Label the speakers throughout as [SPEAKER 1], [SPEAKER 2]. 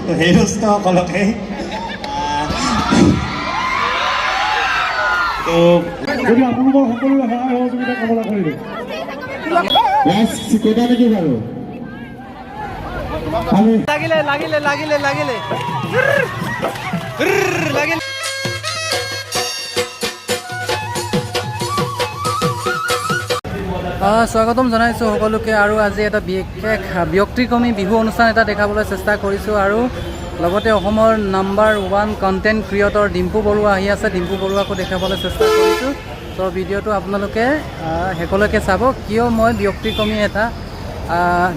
[SPEAKER 1] তো সেই দুষ্টসকলকে তো
[SPEAKER 2] গতিকে আপোনালোকৰ সকলোৰে সহায় সহযোগিতা কামনা কৰিলোঁ।
[SPEAKER 3] ৰাইজ চিকটা নেকি বাৰু আমি?
[SPEAKER 4] লাগিলে, লাগিলে, লাগিলে, লাগিলে, লাগিলে। স্বাগতম জনাইছোঁ সকলোকে। আৰু আজি এটা বিশেষ ব্যতিক্ৰমী বিহু অনুষ্ঠান এটা দেখাবলৈ চেষ্টা কৰিছোঁ আৰু লগতে অসমৰ number 1 content creator Dimpu Baruah আহি আছে। ডিম্পু বৰুৱাকো দেখাবলৈ চেষ্টা কৰিছোঁ। ত' ভিডিঅ'টো আপোনালোকে শেষলৈকে চাব। কিয় মই ব্যতিক্ৰমী এটা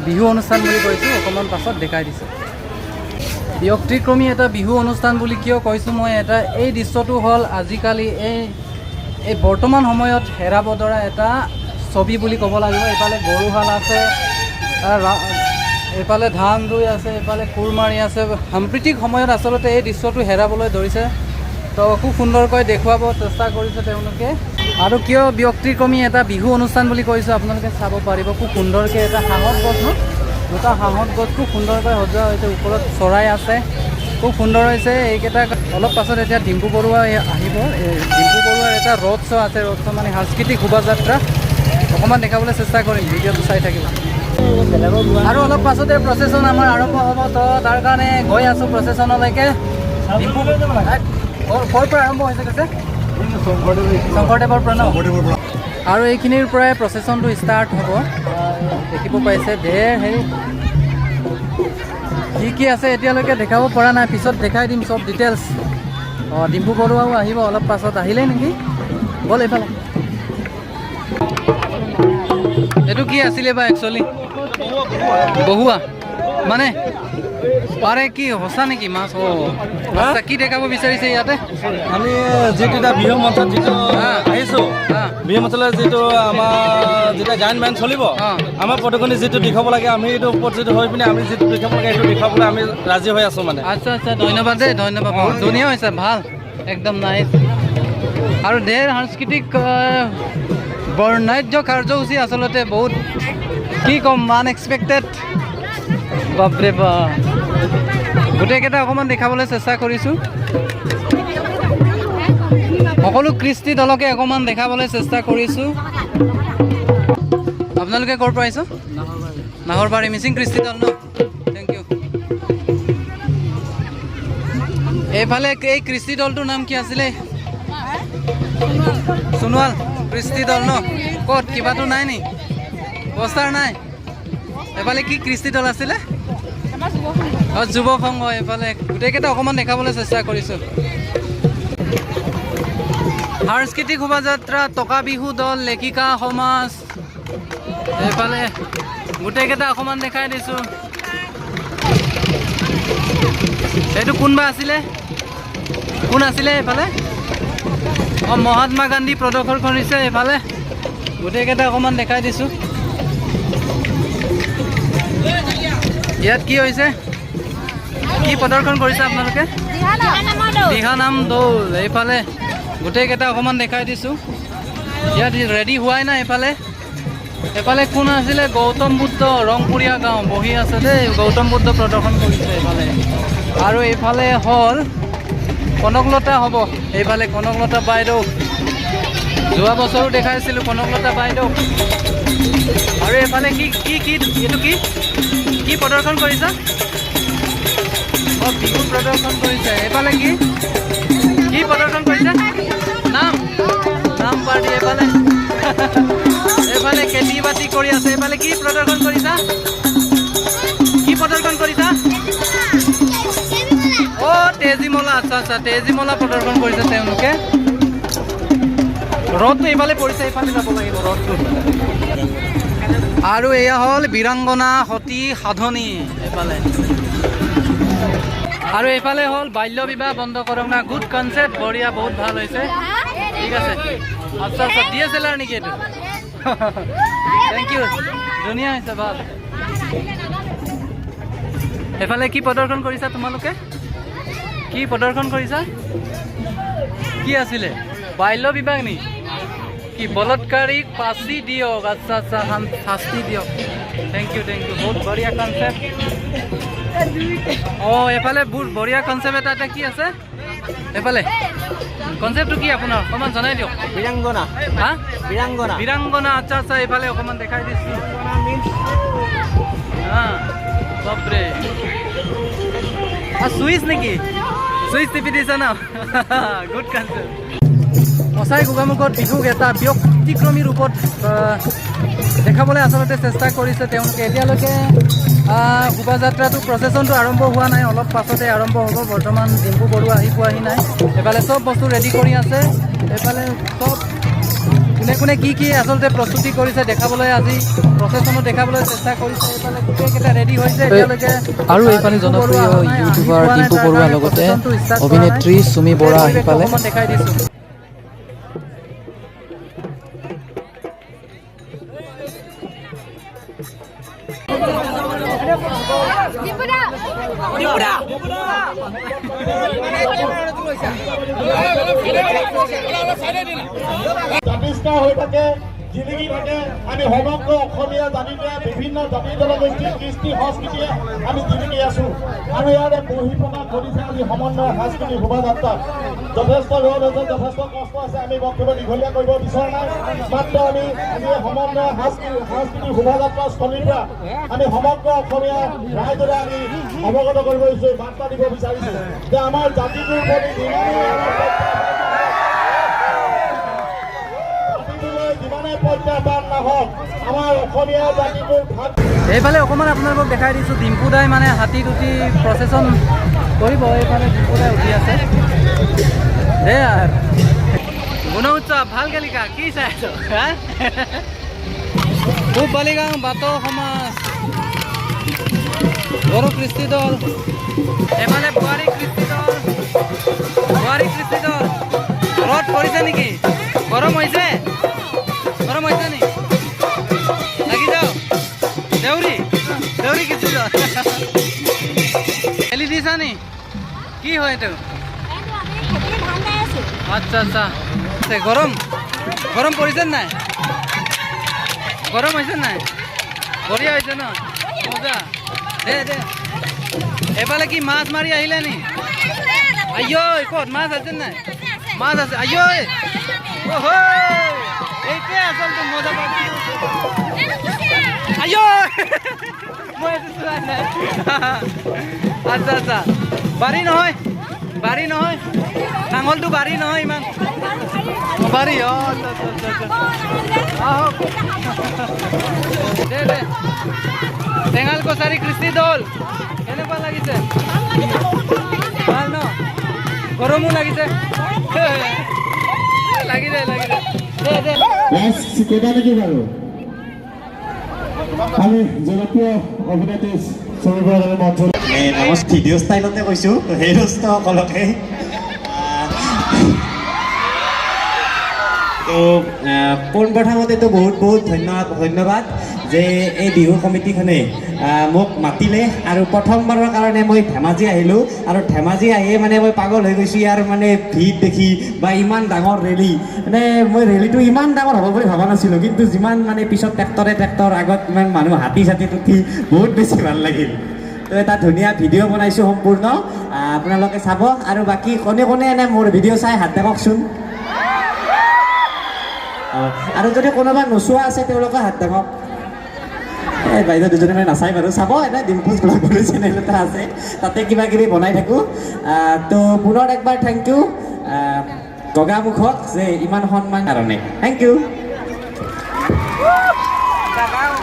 [SPEAKER 4] বিহু অনুষ্ঠান বুলি কৈছোঁ, অকণমান পাছত দেখাই দিছোঁ। ব্যতিক্ৰমী এটা বিহু অনুষ্ঠান বুলি কিয় কৈছোঁ মই, এটা এই দৃশ্যটো হ'ল আজিকালি এই বৰ্তমান সময়ত হেৰাব ধৰা এটা ছবি বুলি ক'ব লাগিব। এইফালে গৰুহাল আছে, এইফালে ধান ৰুই আছে, এইফালে কোৰ মাৰি আছে। সাম্প্ৰতিক সময়ত আচলতে এই দৃশ্যটো হেৰাবলৈ ধৰিছে। তো খুব সুন্দৰকৈ দেখুৱাব চেষ্টা কৰিছে তেওঁলোকে। আৰু কিয় ব্যতিক্ৰমী এটা বিহু অনুষ্ঠান বুলি কৈছোঁ, আপোনালোকে চাব পাৰিব। খুব সুন্দৰকৈ এটা হাঁহত গছ ন, দুটা হাঁহত গছ খুব সুন্দৰকৈ সজোৱা হৈছে। ওপৰত চৰাই আছে, খুব সুন্দৰ হৈছে এইকেইটা। অলপ পাছত এতিয়া ডিম্পু বৰুৱা আহিব। এই ডিম্পু বৰুৱাৰ এটা ৰোড শ্ব' আছে। ৰোড শ্ব' মানে সাংস্কৃতিক শোভাযাত্ৰা। অকণমান দেখাবলৈ চেষ্টা কৰিম, ভিডিঅ'টো চাই থাকিব। আৰু অলপ পাছতে প্ৰচেছন আমাৰ আৰম্ভ হ'ব। তো তাৰ কাৰণে গৈ আছোঁ প্ৰচেছনলৈকে। ডিম্পু ক'ৰ পৰা আৰম্ভ হৈছে কৈছে? শংকৰদেৱৰ পৰা ন? আৰু এইখিনিৰ পৰাই প্ৰচেছনটো ষ্টাৰ্ট হ'ব। দেখিব পাইছে, ঢেৰ হেৰি কি কি আছে এতিয়ালৈকে দেখাব পৰা নাই, পিছত দেখাই দিম চব ডিটেইলছ। অঁ, ডিম্পু বৰুৱাও আহিব অলপ পাছত। আহিলেই নেকি? ব'ল এইফালে। এইটো কি আছিলে বা একচুৱেলি? বহুৱা মানে পাৰে কি, সঁচা নেকি মাছ? অঁ, আচ্ছা, কি দেখাব বিচাৰিছে ইয়াতে?
[SPEAKER 5] আমি যিটো এতিয়া বিহু মঞ্চত যিটো আহিছোঁ, বিহু মঞ্চলৈ যিটো আমাৰ যেতিয়া গায়ন বায়ন চলিব, আমাৰ পদগণি যিটো দেখুৱাব লাগে, আমি এইটো ওপৰত যিটো হৈ পিনে আমি যিটো দেখুৱাব লাগে, সেইটো দেখুৱাবলৈ আমি ৰাজি হৈ আছোঁ মানে।
[SPEAKER 4] আচ্ছা, ধন্যবাদ দেই, ধন্যবাদ। বহুত ধুনীয়া হৈছে, ভাল, একদম নাইচ। আৰু ঢেৰ সাংস্কৃতিক বৰ্ণাঢ্য কাৰ্যসূচী। আচলতে বহুত কি ক'ম, আনএক্সপেক্টেড, বাপৰে বাপ। গোটেইকেইটা অকণমান দেখাবলৈ চেষ্টা কৰিছোঁ। সকলো কৃষ্টি দলকে অকণমান দেখাবলৈ চেষ্টা কৰিছোঁ। আপোনালোকে ক'ৰ পৰা আহিছে? নাহৰবাৰী মিচিং কৃষ্টি দল ন? Thank U. এইফালে এই কৃষ্টি দলটোৰ নাম কি আছিলে? সোণোৱাল কৃষ্টি দল ন? ক'ত কিবাটো নাই নি? পোষ্টাৰ নাই? এইফালে কি কৃষ্টি দল আছিলে? অঁ, যুৱ সংঘ। এইফালে গোটেইকেইটা অকণমান দেখাবলৈ চেষ্টা কৰিছোঁ। সাংস্কৃতিক শোভাযাত্ৰা, টকা বিহু দল, লেখিকা সমাজ, এইফালে গোটেইকেইটা অকণমান দেখাই দিছোঁ। এইটো কোনবা আছিলে? কোন আছিলে এইফালে? অঁ, মহাত্মা গান্ধী প্ৰদৰ্শন কৰিছে। এইফালে গোটেইকেইটা অকণমান দেখাই দিছোঁ। ইয়াত কি হৈছে? কি প্ৰদৰ্শন কৰিছে আপোনালোকে? দিহানাম দৌল। এইফালে গোটেইকেইটা অকণমান দেখাই দিছোঁ। ইয়াত ৰেডি হোৱাই নাই। এইফালে কোন আছিলে? গৌতম বুদ্ধ, ৰংপুৰীয়া গাঁও বহি আছে দেই। গৌতম বুদ্ধ প্ৰদৰ্শন কৰিছে এইফালে। আৰু এইফালে হ'ল কনকলতা হ'ব। এইফালে কনকলতা বাইদেউ, যোৱা বছৰো দেখাইছিলোঁ কনকলতা বাইদেউ। আৰু এইফালে কি কি কি এইটো কি কি প্ৰদৰ্শন কৰিছা? অঁ, বিহু প্ৰদৰ্শন কৰিছে। এইফালে কি কি প্ৰদৰ্শন কৰিছে? নাম নাম পাৰ্টি। এইফালে খেতি বাতি কৰি আছে। এইফালে কি প্ৰদৰ্শন কৰিছা? কি প্ৰদৰ্শন কৰিছা? অ', তেজীমলা। আচ্ছা, তেজীমলা প্ৰদৰ্শন কৰিছে তেওঁলোকে। ৰ'দটো এইফালে পৰিছে, এইফালে যাব লাগিব ৰ'দটো। আৰু এয়া হ'ল বীৰাংগনা সতী সাধনী এইফালে। আৰু এইফালে হ'ল বাল্য বিবাহ বন্ধ কৰক না। গুড কনচেপ্ট, বঢ়িয়া, বহুত ভাল হৈছে। ঠিক আছে। আচ্ছা, DSLR নেকি এইটো? Thank U, ধুনীয়া হৈছে, ভাল। এইফালে কি প্ৰদৰ্শন কৰিছা তোমালোকে? কি প্ৰদৰ্শন কৰিছা? কি আছিলে? বাল্য বিবাহ নি কি? বলৎকাৰীক ফাঁচি দিয়ক। আচ্ছা, শাস্তি দিয়ক। Thank U, thank U, বহুত বঢ়িয়া কনচেপ্ট। অঁ, এইফালে বহুত বঢ়িয়া কনচেপ্ট এটা এটা কি আছে এইফালে? কনচেপ্টটো কি আপোনাৰ অকণমান জনাই দিয়ক।
[SPEAKER 1] বীৰাংগনা।
[SPEAKER 4] হা?
[SPEAKER 1] বীৰাংগনা।
[SPEAKER 4] বীৰাংগনা, আচ্ছা। এইফালে অকণমান দেখাই দিছোঁ। হা, বাপৰে, চুইচ নেকি? চুইচ টিপি দিছা ন? Good concept. সঁচাই গোগামুখত বিহুক এটা ব্যতিক্ৰমী ৰূপত দেখাবলৈ আচলতে চেষ্টা কৰিছে তেওঁলোকে। এতিয়ালৈকে শোভাযাত্ৰাটো, প্ৰচেছনটো আৰম্ভ হোৱা নাই, অলপ পাছতে আৰম্ভ হ'ব। বৰ্তমান ডিম্পু বৰুৱা আহি পোৱাহি নাই। এইফালে চব বস্তু ৰেডি কৰি আছে। এইফালে চব কোনে কোনে কি কি আচলতে প্ৰস্তুতি কৰিছে দেখাবলৈ, আজি প্ৰচেছনত দেখাবলৈ চেষ্টা কৰিছে। এইফালে গোটেইকেইটা ৰেডি হৈছে এতিয়ালৈকে।
[SPEAKER 6] আৰু এইফালে
[SPEAKER 4] ডিম্পু বৰুৱা
[SPEAKER 6] জনপ্ৰিয়
[SPEAKER 4] অহা নাই, আহি
[SPEAKER 6] ইউটিউবাৰ
[SPEAKER 4] পোৱা নাই,
[SPEAKER 6] ডিম্পু
[SPEAKER 4] তাৰ
[SPEAKER 6] বৰুৱাৰ
[SPEAKER 4] কাৰণে
[SPEAKER 6] লগতে
[SPEAKER 4] প্ৰচেছনটো ষ্টাৰ্ট কৰা নাই।
[SPEAKER 6] অভিনেত্ৰী চুমি বৰা
[SPEAKER 4] গোটেই
[SPEAKER 6] আহি
[SPEAKER 4] পৰিৱেশটো
[SPEAKER 6] পালে।
[SPEAKER 4] অকণমান দেখাই দিছোঁ।
[SPEAKER 3] জাতিষ্কাৰ হৈ থাকে, জিলিকি থাকে। আমি সমগ্ৰ অসমীয়া জাতিটোৱে বিভিন্ন জাতি জনগোষ্ঠীৰ কৃষ্টি সংস্কৃতিয়ে আমি জিলিকি আছো আৰু ইয়াৰে বহিঃপ্ৰকাশ ঘটিছে আজি সমন্বয় সাংস্কৃতিক শোভাযাত্ৰাত। যথেষ্ট ৰ'দ হৈছে, যথেষ্ট কষ্ট আছে। আমি বক্তব্য দীঘলীয়া কৰিব বিচৰা নাই। মাত্ৰ আমি আজি এই সমন্বয় সাংস্কৃতিক শোভাযাত্ৰা স্থলীৰ পৰা আমি সমগ্ৰ অসমীয়া ৰাইজৰে আমি অৱগত কৰিব বিচাৰিছোঁ, বাৰ্তা দিব বিচাৰিছোঁ যে আমাৰ জাতিটোৰ প্ৰতি যিমানেই আমাৰ জাতিটোলৈ যিমানে প্ৰত্যাহ্বান নাহক, আমাৰ অসমীয়া জাতিটোৰ ভাগ
[SPEAKER 4] এইফালে অকণমান আপোনালোকক দেখাই দিছোঁ, ডিম্পু দাই মানে হাতীত উঠি প্ৰচেছন কৰিব। এইফালে ডিম্পু দাই উঠি আছে। দে আৰু গুণ উৎসৱ ভাল গেলিকা কি চাই আছ? হা, পূব বালিগাঁও বাট সমাজ, বড়ো কৃষ্টি দল, এফালে বোৱাৰী কৃষ্টি দল, বোৱাৰী কৃষ্টি দল। ৰ'দ পৰিছে নেকি? গৰম হৈছে? গৰম হৈছে নি? লাগি যাওঁ। দেউৰী, দেউৰী কৃষ্টি দল খেলি দিছা নি? কি হয় এইটো? আচ্ছা, গৰম, গৰম পৰিছে নাই? গৰম হৈছে নাই? বঢ়িয়া হৈছে ন? মজা। দে দে। এফালে কি মাছ মাৰি আহিলে নি? আಯ್ಯೋ, ক'ত মাছ আছে নাই? মাছ আছে। আಯ್ಯೋ, অহ, এইটোৱে আচলতে মজা পাইছোঁ। আಯ್ಯೋ, মই এইটো চোৱা নাই। আচ্ছা, বাৰী নহয়, বাৰী নহয়, নাঙলটো বাৰী নহয় ইমান বাৰী। অঁ, আচ্ছা, আহক। দে দে। টেঙাল কছাৰী কৃষ্টি দল, কেনেকুৱা লাগিছে? ভাল ন? গৰমো লাগিছে? লাগি যায়, লাগি যায়। দে দে।
[SPEAKER 3] চিকতা নেকি বাৰু? আমি জনপ্ৰিয় অভিনেত্ৰী চুমি বৰা মঞ্চ
[SPEAKER 1] নমস্কাৰ, ভিডিঅ' ষ্টাইলতে কৈছোঁ সেই দোস্তসকলকে। তো পোনপ্ৰথমতেতো বহুত বহুত ধন্যবাদ যে এই বিহু কমিটিখনে মোক মাতিলে আৰু প্ৰথমবাৰৰ কাৰণে মই ধেমাজি আহিলোঁ আৰু ধেমাজি আহিয়ে মানে মই পাগল হৈ গৈছোঁ ইয়াৰ মানে ভিৰ দেখি বা ইমান ডাঙৰ ৰেলী। মানে মই ৰেলীটো ইমান ডাঙৰ হ'ব বুলি ভবা নাছিলোঁ, কিন্তু যিমান মানে পিছত ট্ৰেক্টৰে ট্ৰেক্টৰ, আগত ইমান মানুহ হাতী চাতীত উঠি বহুত বেছি ভাল লাগিল। তো এটা ধুনীয়া ভিডিঅ' বনাইছোঁ সম্পূৰ্ণ, আপোনালোকে চাব। আৰু বাকী কোনে কোনে এনে মোৰ ভিডিঅ' চাই হাত ডাঙকচোন। আৰু যদি কোনোবা নোচোৱা আছে তেওঁলোকে হাত ডাঙক। এই বাইদেউ দুজনে মানে নাচাই বাৰু, চাব। এনে ডিম্পুজ ব্লগ বুলি চেনেল এটা আছে, তাতে কিবা কিবি বনাই থাকোঁ। তো পুনৰ একবাৰ thank U গোগামুখক যে ইমান সন্মান কাৰণে, thank U.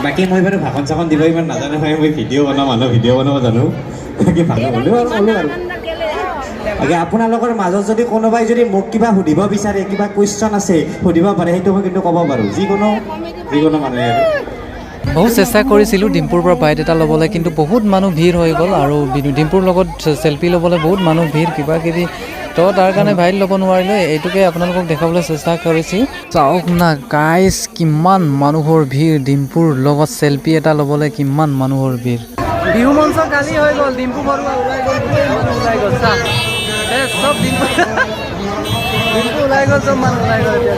[SPEAKER 1] বাকী মই বাৰু ভাষণ চাষণ দিব ইমান নাজানো হয়, মই ভিডিঅ' বনাওঁ, মানুহ ভিডিঅ' বনাব জানো। বাকী ভাল হ'লেও আৰু ক'লোঁ আৰু। বাকী আপোনালোকৰ মাজত যদি কোনোবাই যদি মোক কিবা সুধিব বিচাৰে, কিবা কুৱেশ্যন আছে সুধিব পাৰে, সেইটো মই কিন্তু ক'ব পাৰোঁ, যিকোনো মানুহে আৰু।
[SPEAKER 4] বহুত চেষ্টা কৰিছিলোঁ ডিম্পুৰ পৰা বাইট এটা ল'বলৈ, কিন্তু বহুত মানুহ ভিৰ হৈ গ'ল আৰু ডিম্পুৰ লগত চেলফি ল'বলৈ বহুত মানুহ ভিৰ কিবা কিবি, তো তাৰ কাৰণে বাইট ল'ব নোৱাৰিলোঁ। এইটোকে আপোনালোকক দেখাবলৈ চেষ্টা কৰিছোঁ। চাওক না গাইজ, কিমান মানুহৰ ভিৰ, ডিম্পুৰ লগত চেলফি এটা ল'বলৈ কিমান মানুহৰ ভিৰ। বিহু মঞ্চ খালী হৈ গ'ল, ডিম্পু বৰুৱা ওলাই গ'ল, গোটেই মানুহ ওলাই গ'ল। চা, এই চব ডিম্পু, ডিম্পু ওলাই গ'ল, চব মানুহ ওলাই গ'ল। এতিয়া